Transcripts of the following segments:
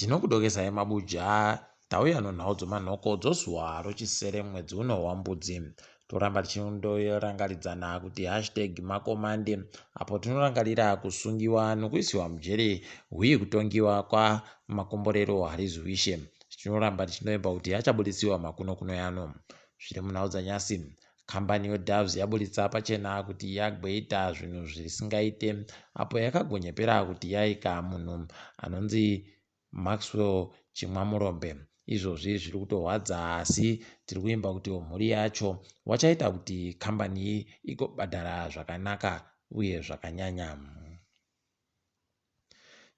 Tinokudokesai mabuja tauya nonhau dzomanhoko dzozuva rochisere mwedzi uno waMbudzi. Toramba tichindorangaridzana kuti hashtag makomande apo tinorangarira kusungiwa nokuisiwa mujeri huye kutongiwa kwaMakomborero Hariziwishe. Tinoramba tichinoimba kuti achabudisiwa makuno kuno yano. Zviri munhau dzanyasi. Kambani yoDoves yaburitsa pachena kuti yagweita zvinhu zvisingaite apo yakagonyepera kuti yaika munhu anonzi Maxwell Chimwamurombe. Izvozvi zviri kutorwadza asi tiri kuimba kuti mhuri yacho wachaita kuti kambani iyi igobhadhara zvakanaka uye zvakanyanya.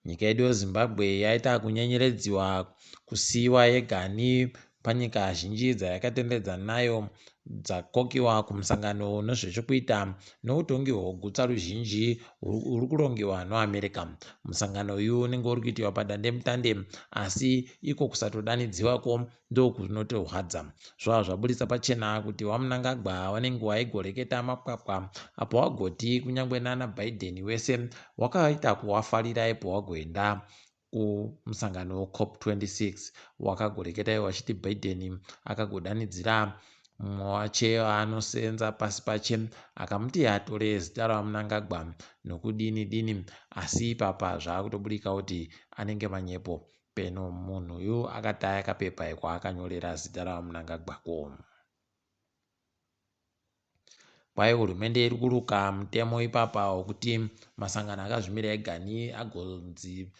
Nyika yedu yeZimbabwe yaita kunyenyeredziwa kusiiwa yegani panyika zhinji dzayakatenderedza nayo dzakokiwa kumusangano nezvechekuita neutongi hwegutsa ruzhinji uri kurongiwa noAmerica. Musangano uyu unenge uri kuitiwa padandemutande asi iko kusatodanidziwako ndokunotorwadza. Zvava zvaburitsa pachena kuti VaMnangagwa vanenge vaigoreketa mapwapwa apo wagoti kunyangwe nana Biden wese wakaita kuwafarira ipo wagoenda kumusangano weCop 26 wakagoreketa iwo wachiti Biden akagodanidzira mumwe wache waanosenza pasi pache akamuti atore zita raVaMnangagwa nokudini dini asi ipapa zvaakutobudika kuti anenge manyepo Peno munhu uyu akataya kapepa ikwaakanyorera zita raVaMnangagwa ko. Kwai hurumende iri kuruka mutemo ipapa wekuti masangano akazvimira egani agonzi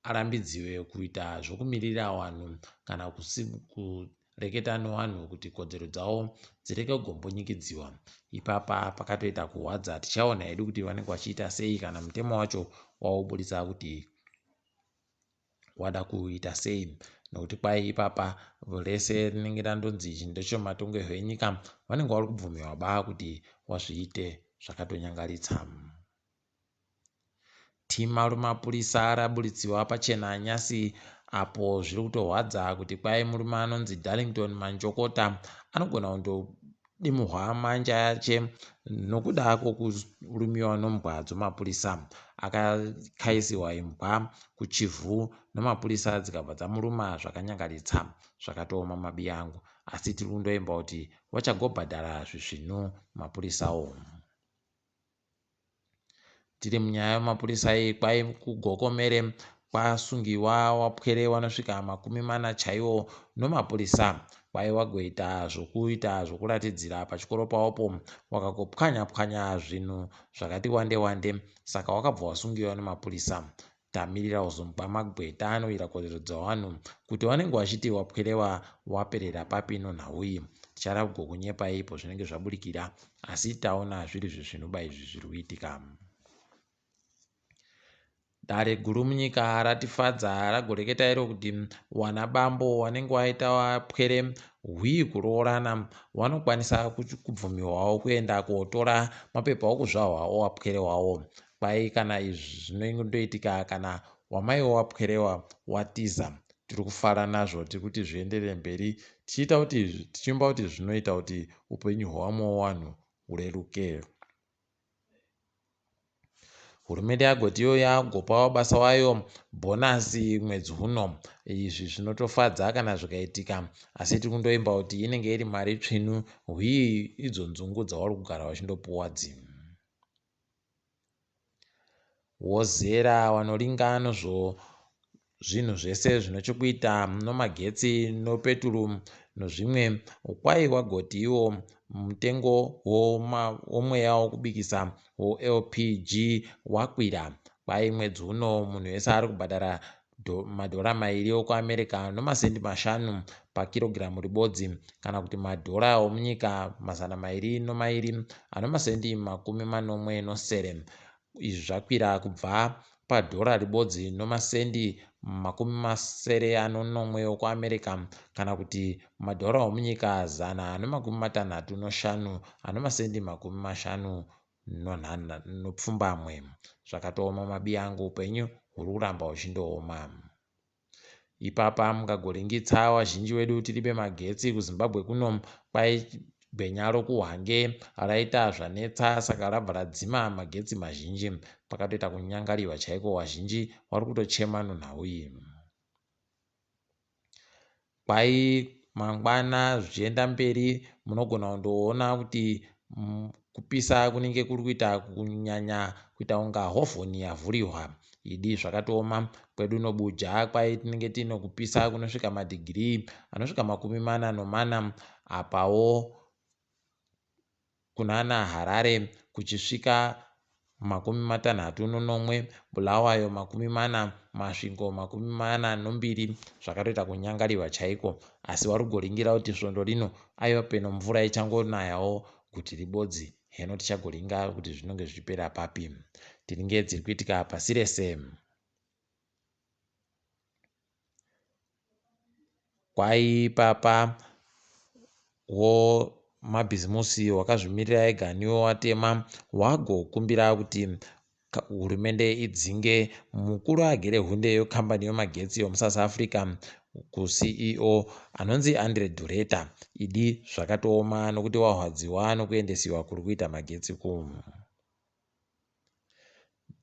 arambidziwe kuita zvokumirira vanhu kana kureketa nevanhu kuti kodzero dzavo dzirege kugombonyikidziwa. Ipapa pakatoita kuhwadza tichaona hedu kuti vanenge vachiita sei kana mutemo wacho wauburitsa kuti wada kuita sei nokuti kwai ipapa rese rinenge randonzi ichi ndechematongerwo enyika vanenge vari kubvumiwa ba kuti wazviite zvakatonyangaritsa. Tima remapurisa raburitsiwa pachena nyasi apo zviri kutorwadza kuti kwai murume anonzi Darlington Manjokota anogona kundo Dimuhwa manja yache nokuda kwokurumiwa nombwa dzomapurisa. Akakaisiwa imbwa kuChivhu nomapurisa dzikabva dzamuruma zvakanyangaritsa. Zvakatooma mabiyangu asi tiri kundoimba kuti wachagobhadhara zvisvinu mapurisawo. Tiri munyaya yemapurisa iyi kwai kuGokomere kwasungiwa wapwere wanosvika 40 chaiwo nomapurisa. Kwai wagoita zvokuita zvokuratidzira pachikoro pawopo wakagopwanya pwanya zvinhu zvakati wande wande saka wakabva wasungiwa nemapurisa. Tamirira kuzonzwa magweta anoira kodzero dzevanhu kuti vanenge vachiti wapwerewa waperera papi nonhau iyi. Tichada kugokunyepai ipo zvinenge zvaburikira asi taona zviri zvisvinuba izvi zviri kuitika. Dare guru munyika ratifadza ragoreketa iro kuti wana bambo wanenge waita wapwere hwii kuroorana wanokwanisa kubvumiwawo kuenda kotora mapepa okuzvahwa owapwere wawo. Kwai kana izvi zvinondoitika kana wamai wowapwerewa watiza. Tiri kufara nazvo tiri kuti zvienderere mberi tichiita kuti tichiimba kuti zvinoita kuti upenyu hwevamwe wanhu hureruke. Hurumende yagoti iyo yagopa wabasa wayo bhonasi mwedzi uno. Izvi zvinotofadza kana zvikaitika asi tiri kundoimba kuti inenge iri mari tsvinu hwii idzo nzungu dzavari kugara vachindopuwa dzi. Wozera wanoringa nozvo zvinhu zvese zvine chekuita nomagetsi nopeturu nozvimwe kwai wagoti iwo mutengo womweya wokubikisa woLPG wakwira. Kwai mwedzi uno munhu wese ari kubhadhara madhora mairi okuAmerica nomasendi mashanu pakirogiramu ribodzi kana kuti madhora omunyika 202 anomasendi 77. Izvi zvakwira kubva padhora ribodzi nomasendi 77 okuAmerica kana kuti madhora omunyika 165 anomasendi 58. Zvakatooma mabiyangu upenyu huri kuramba huchindooma. Ipapa mungagoringitsa wazhinji wedu tiribe magetsi kuZimbabwe kuno kwai gwenya rokuHwange raita zvanetsa saka rabva radzima magetsi mazhinji. Pakatoita kunyangariwa chaiko wazhinji wari kutochema nonhau iyi. Kwai mangwana zvichienda mberi munogona kundoona kuti kupisa kunenge kuri kuita kunyanya kuita kunga hovhoni yavhuriwa. Idi zvakatooma kwedu nobuja kwai tinenge tiine kupisa kunosvika madhigirii anosvika 44 apawo kunana Harare kuchisvika 37, Bulawayo 40, Masvingo 42 zvakatoita kunyangariwa chaiko asi wari kugoringira kuti svondo rino aiwa peno mvura ichangonayawo guti ribodzi heno tichagoringa kuti zvinonge zvichipera papi tiringe dziri kuitika pasi rese. Kwai ipapa wo mabhizimusi wakazvimirira ega niwe watema wagokumbira kuti hurumende idzinge mukuru agere hunde yekambani yemagetsi yomuSouth Africa kuCEO anonzi Andre Dureta. Idi zvakatooma nokuti wahwadziwa nokuendesiwa kuri kuita magetsi ku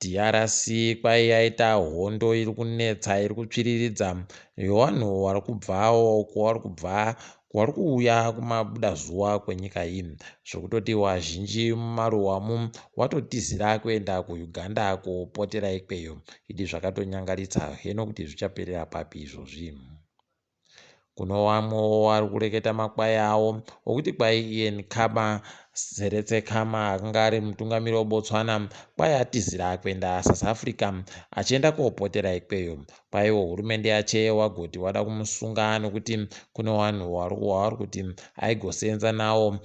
DRC kwai yaita hondo iri kunetsa iri kutsviriridza yevanhu vari kubvawo kwavari kubva vari kuuya kumabudazuva kwenyika iyi zvekutoti vazhinji mumaruwamu watotizira kuenda kuUganda kopotera ikweyo idi zvakatonyangaritsa heno kuti zvichaperera papi izvozvi. Kuno vamwewo vari kureketa makwai awo okuti kwai Ian Khama Seretse Khama akanga ari mutungamiri weBotswana kwai atizira kuenda South Africa achienda kopotera ikweyo. Kwaiwo hurumende yache wagoti wada kumusunga nokuti kune vanhu wavari kuti aigosenza nawo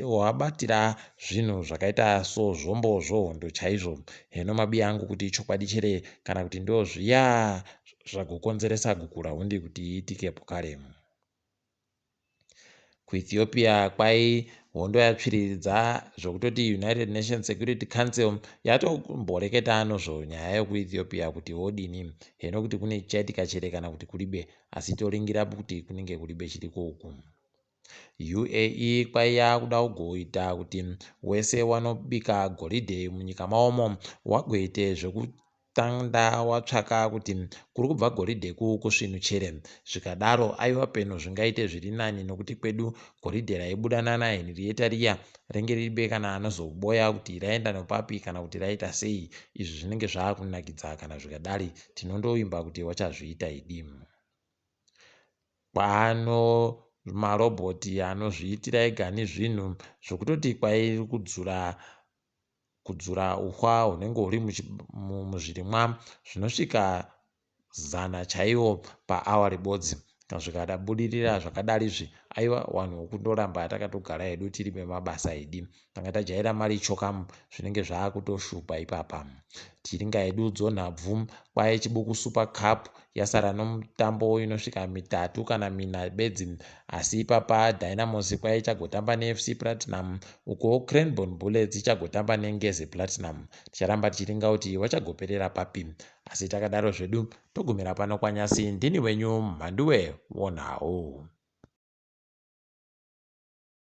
wabatira zvinhu zvakaita sozvombo zvohondo chaizvo. Heno mabiya angu kuti ichokwadi chere kana kuti ndozviya zvagokonzeresa gukurahundi kuti iitikepo kare. KuEthiopia kwai hondo yatsviriridza zvekutoti United Nations Security Council yatomboreketa nozvo nyaya yekuEthiopia kuti wodini heno kuti kune chichaitika chere kana kuti kuribe asi toringira kuti kunenge kuribe chiriko uku. UAE kwai yakuda kugoita kuti wese wanobika goridhe munyika mawomo wagoite zvekutanda watsvaka kuti kuri kubva goridhe ku kusvinu chere zvikadaro aiwa peno zvingaite zviri nani nokuti kwedu goridhe raibuda nana Henrietta riya renge riribe kana anozoboya kuti raenda nopapi kana kuti raita sei izvi zvinenge zvaakunakidza kana zvikadari tinondoimba kuti wachazviita idi. Pano marobhoti anozviitira ega nezvinhu zvokutoti kwai kudzura kudzura uhwa hunenge huri muzvirimwa zvinosvika zana chaiwo paawa ribodzi. Kana zvikadabudirira zvakadari izvi aiwa vanhu kundoramba takatogara hedu tiri vemabasa idi. Tanga tajaira maricho kamu zvinenge zvakutoshupa ipapa. Tiringa hedu dzonhabvu kwaye Chibuku Super Cup yasara nomutambo inosvika mitatu kana mina bedzi asi ipapa Dynamos kwaye ichagotamba neFC Platinum ukuwo Cranborne Bullets ichagotamba neNgezi Platinum. Ticharamba tichiringa kuti wachagoperera papi asi takadaro zvedu togumira pano kwanyasi ndini wenyu Mhanduwe wonhau.